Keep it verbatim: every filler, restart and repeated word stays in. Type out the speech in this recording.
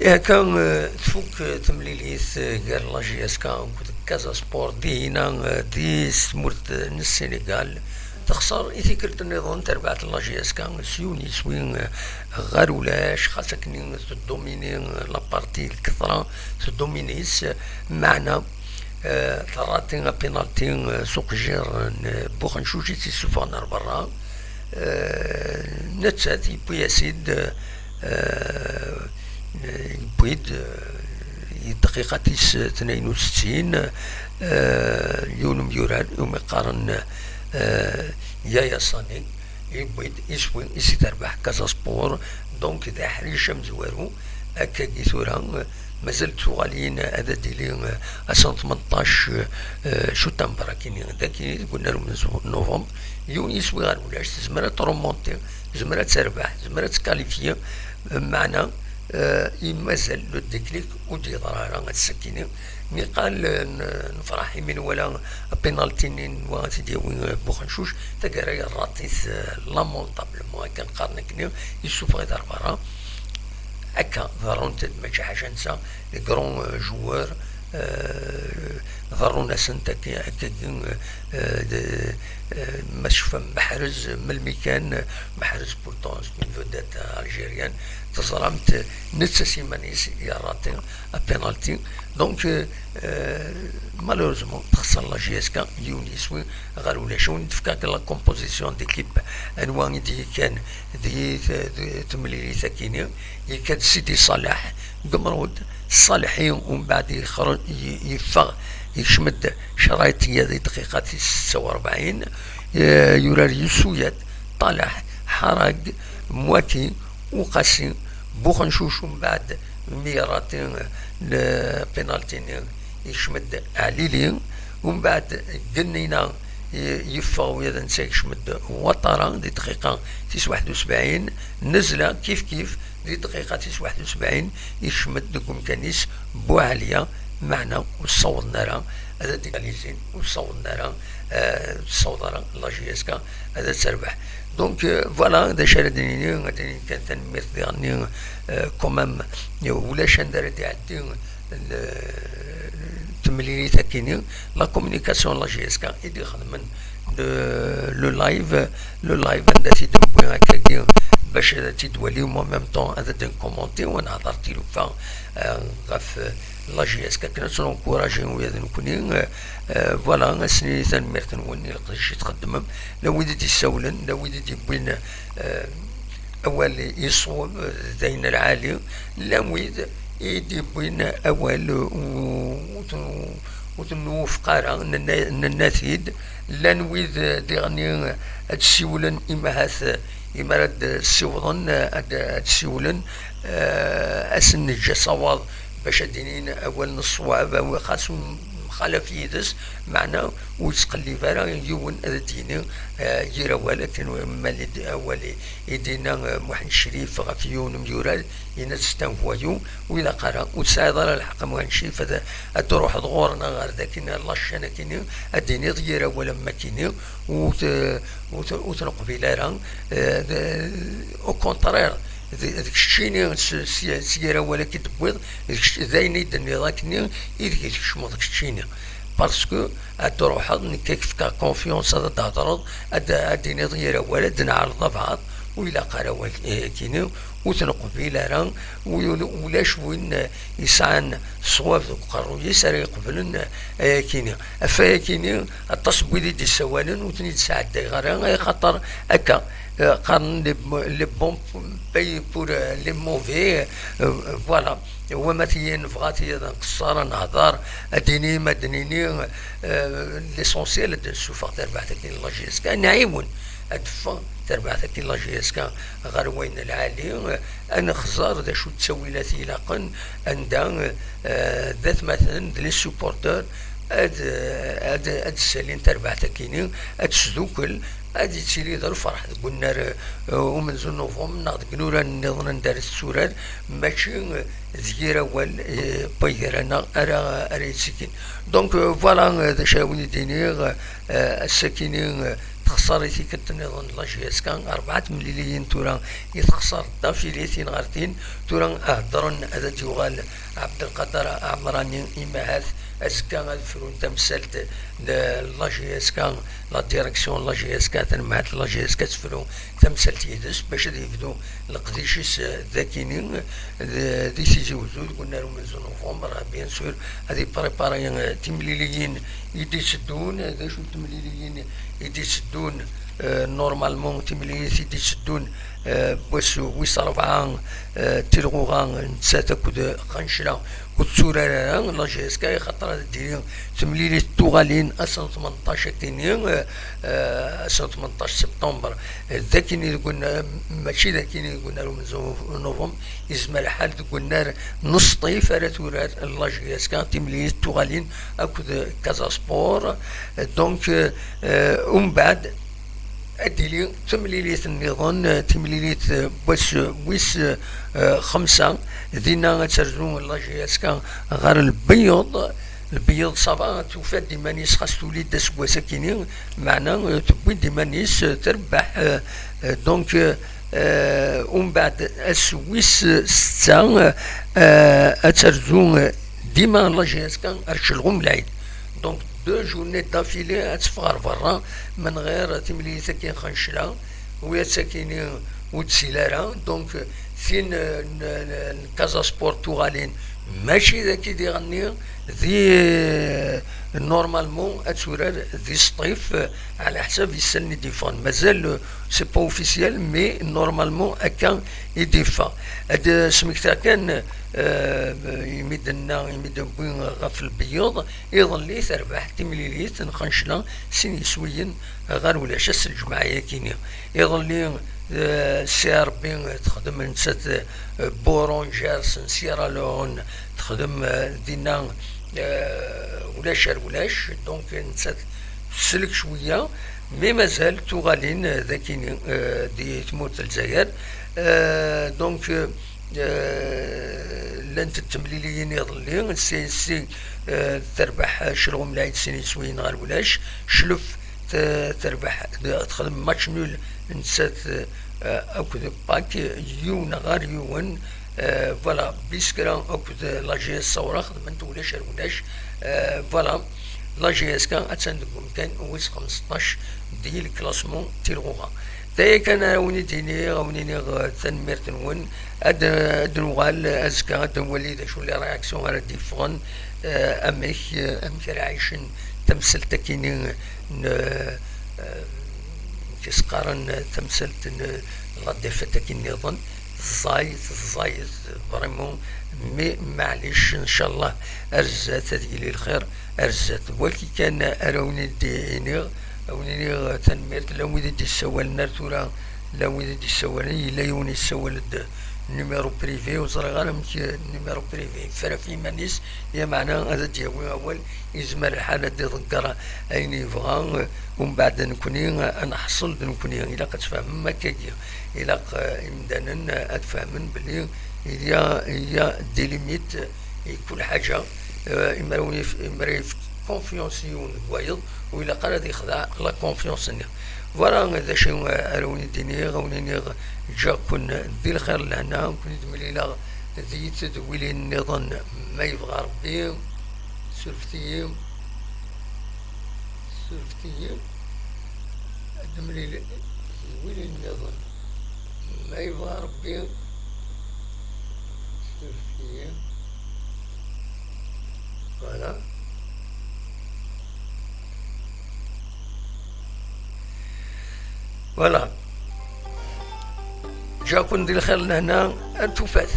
Ihi akka, eh, tfuk, eh, temlilit, eh, gar la J S K akked Casa Sport dihina, eh, di s tmurt, eh, n Senegal. Texṣer i tikkelt nniḍen terbaɛt n la J S K s yiwen yiswi, eh, ɣer ulac, xas akken teddomini, eh, la partie lketṛa teddomini-s, eh, meɛna, eh, terrati apinalti, eh, s uqejjir n, eh, Buxencuc i tt-issufɣen ar berra. Eh, nettat yewwi-as-id, eh, yewwi-d, eh, i dqiqa tis tnayen u settin, eh, yiwen umyurar umi qqaren, eh, Yaya Sani, yewwi-d iswi i s-terbeḥ Casa Sport. Donc d aḥric amezwaru. Akkagi tura, eh, mazal tuɣalin ad d-tili, eh, ass n tmenṭac, eh, cutember akini, dagi deg unnar umenzu n november, yiwen yiswi ɣer ulac, tezmer ad trumonti, tezmer ad terbeḥ, tezmer ad tkalifyi, eh, meɛna, eh, i mazal le déclic ur d-yeḍra ara ass-akini. Niqal, eh, n-, nefreḥ imi nwala apinalti-nni n wa ad t-id-yawi, eh, Buxencuc, taggara yerraṭ-it, eh, lamentablement, akken qqaren akini, yessufeɣ-it ar berra. Akka, ḍerrunt-d mačči ḥaca netta, les grands, euh, joueurs, euh, ḍerrun-asent akka, akkagi, euh, de, euh, ma tecfam Meḥrez, melmi kan, Meḥrez pourtant c'est une vedette algérienne, teẓramt, netta s iman-is yerraṭi apinalti. Donc, euh, euh, malheureusement, texṣer la J S K, yiwen yiswi ɣer ulac. Wen d-fkeɣ la composition d'équipe, anwa i d-yekkan di t-, di temlilit akini, yekka-d Sidi Ṣaleḥ, Gemrud, Ṣaleḥi, umbeɛd yexr-, y-, yeffeɣ, yekcem-d Craytia di dqiqa tis setta u rebɛin, eh, yurar Yusuyat, Ṭaleḥ, Ḥarag, Mwaki, Uqasi, Buxencuc, umbeɛd mi yerraṭi, eh, penalti-nni, yekcem-d Ɛlili, umbeɛd Gennina, y-, yeffeɣ ula d netta, yekcem-d Watara di dqiqa tis waḥed u sebɛin, Nezla kif kif di dqiqa tis waḥed u sebɛin, yekcem-d deg umkan-is Buɛaliya, meɛna ur ssawḍen ara ad d-egalizin, ur ssawḍen ara, eh, ur tessaweḍ ara la J S K ad terbeḥ. Donc, euh, voilà, d acu ara d-nini, ad d-nini kan tanemmirt diɣenni, euh, quand même, ulac anda ara d-iɛeddi, le, temlilit akini, la communication n la J S K i d-ixedmen le, le live, le live anda t-id-newwi akkagi bac ad t-id-wali, en même temps ad d-nkumonti, u nehder tilufa, euh, ɣef, euh, la J S K, akken ad tt-nencourager ula d nekkni, euh, euh, voilà, ad s-nini tanemmirt-nwen i leqdic i txeddmem, la wid i d-issawlen, la wid i d-yewwin, euh, awal yeṣweb, d ayen lɛali, llan wid i d-yewwin awal u-, ur ten-, ur ten-nwufeq ara, nenna-, nenna-t-id, llan wid diɣen ad d-siwlen, imahat imi ara d-siwḍen ad, ad d-siwlen, eh, ad sen-neǧǧ asawaḍ bac ad d-inin awal n ṣṣwab, awi xas ur mxalaf yid-s, meɛna ur yettqellib ara yiwen ad d-yini, eh, yir awal, akken ma d awal i d-yenna, eh, Muḥend Crif ɣef yiwen umyurar, yenna-t c'est un voyou, ur ilaq ara, ur tesɛiḍ ara lḥeqq a Muḥend Crif ad, ad d-truḥeḍ ɣur-neɣ ɣer dakin, ar la chaîne akini, ad d-tiniḍ yir awal am wakkini, ur t-, ur t-, ur t-neqbil ara, eh, d-, au contraire, d, d keččini s, s, s yir awal akka i d-tewwiḍ, d kečč, d ayen i d-tenniḍ akkenni, ideg i tkecmeḍ keččini. Parce que ad d-truḥeḍ, nekk ad k-fkeɣ confiance, ad d-thedreḍ, ad, ad d-tiniḍ yir awal, ad d-neɛreḍ abɛaḍ, ur ilaq ara wak-, eh, kini, ur t-neqbil ara, u-, ulac win, eh, yesɛan ṣṣwab deg uqerruy-is ara iqeblen, eh, ayakini. Ɣef wayakini, aṭas n wid i d-issawalen ur ten-id-sɛeddayeɣ ara, axaṭer akka, eh, qqaren les bo-, les bons payent pour, eh, les mauvais, eh, voilà. Wama tiyi nebɣa tiyi ad nqeṣṣer, ad nehder, ad d-inim, ad d-nini, eh, l'essentiel ad d-nessufeɣ tarbaɛt-agi n la J S K, ad nɛiwen ad d-teffeɣ tarbaɛt-agi n la J S K ɣer wayen lɛali, eh, ad nexẓer d acu d ttawilat ilaqen, anda, eh, d atmaten, d les supporters, ad, ad, ad ssalin tarbaɛt-akini, ad tesdukel, ad ittili d lferḥ deg unnar, eh, umenzu n novembre neɣ deg inurar nniḍen anda ara tetturar, mačči, eh, d yir awal, eh, n waygar-a neɣ ara, ara yettikin. Donc, eh, voilà, eh, d acu ara wen-id-iniɣ, eh, ass-akini, eh, Texṣer i tikkelt nniḍen la J S K, rebɛa temliliyin tura i texṣer d afili tin ɣer tin. Tura heddren ad d-yuɣal Ɛebdelqader Ɛemrani, imahat azekka ad frun tamsalt n la J S K, la direction n la J S K, tanmaɛt n la J S K ad tefru tamsalt yid-s bac ad yebdu leqdic-is d akini di Tizi Wezzu deg unnar umenzu novembre, bien sûr, ad iprépari timliliyin i d-itteddun. D acu n temliliyin i d-itteddun? Normalement timlilit i d-itteddun wass wis rebɛa, Tilɣuɣa nettat akked Xancla ur tetturar ara la J S K, ixaṭer ad d-tili temlilit tuɣalin ass n tmenṭac akini, ass n tmenṭac septembre, d akini deg unnar, mačči d akini deg unnar umenzu novembre, yezmer lḥal deg unnar n Sṭif ara turar la J S K timlilit tuɣalin akked Casa Sport. Donc umbeɛd ad d-tili temlilit nniḍen, timlilit wass wis xemsa, dinna ad terzu la J S K ɣer Lbeyyeḍ. Lbeyyeḍ ça va, tufa-d iman-is xas tuli-d aseggas akini, meɛna tewwi-d iman-is, terbeḥ. Donc umbeɛd ass wis setta ad terzu dima la J S K ar Celɣum Lɛid. Donc deux journées d'affilée ad teffeɣ ɣer berra, menɣir timlilit-agi n Xancla, wiyatt-akini ur d-tili ara. Donc tin n Casa Sport tuɣalin mačči d aki d iɣenni, di normalement ad turar di Sṭif, ɛla ḥsab isalen i d-yeffɣen. Mazal c'est pas officiel, mais normalement akka i d-yeffeɣ. Ad smektaɣ kan imi d-nenna, imi d-newwi ɣef Lbeyyeḍ, iḍelli terbeḥ timlilit n Xancla sin yiswiyen ɣer ulac ass n lǧemɛa-yakini. Iḍelli Ssi Rebbi texdem nettat Bourangers n Sierra Leone, texdem dinna ulac ar ulac, donc nettat teslek cwiya, mais mazal tuɣalin d akini di tmurt n Lezzayer. Donc llant temliliyin iḍelli, C S C terbeḥ Celɣum Lɛid sin yiswiyen ɣer ulac, Clef terbeḥ, texdem match nul nettat akked Pâques, yiwen ɣer yiwen. Voilà, Biskra akked la J S Sawra xedment ulac ar ulac. Voilà, la J S K attan deg umkan wis xemseṭṭac di lklasmu n Tilɣuɣa. D aya kan ara wen-id-iniɣ, a wen-iniɣ tanemmirt-nwen. Ad, ad nuɣal azekka, ad nwali d acu les réactions ara d-yeffɣen, amek, amek ara ɛicen tamsalt-akini n, amek i s-qqaren, tamsalt n la défaite-agi nniḍen. Ẓẓayet, ẓẓayet vraiment, mais maɛlic, ncallah ar zdat ad yili lxir. Ar zdat. Wagi kan ara wen-id-iniɣ, a wen-iniɣ tanemmirt. Llan wid i d-yessawalen ar tura, llan wid i d-yessawalen, yella yiwen yessawal-d numéro privé, ur ẓriɣ ara amek numéro privé yeffer ɣef yiman-is, lameɛna ad d-yawi awal, yezmer lḥal ad d-iḍegger ayen yebɣa, umbeɛd nekni ad neḥṣel d nekni. Ilaq ad tfehmem akkagi, ilaq imdanen ad fehmen belli il y a, il y a des limites i kul ḥaǧa. Imra wen-yefk confiance yiwen deg wayeḍ, ur ilaq ara ad yexdeɛ la confiance-nni. Voilà d acu ara wen-id-iniɣ, a wen-iniɣ ǧǧiɣ-ken di lxir lehna, ken-id-mlileɣ di tedwilin nniḍen ma yebɣa Rebbi. Surfet-iyi, surfet-iyi, ad d-mlileɣ tedwilin nniḍen ma yebɣa Rebbi. Surfet-iyi. Voilà. Voilà. Ǧǧiɣ-ken di lxir lehna ar tufat.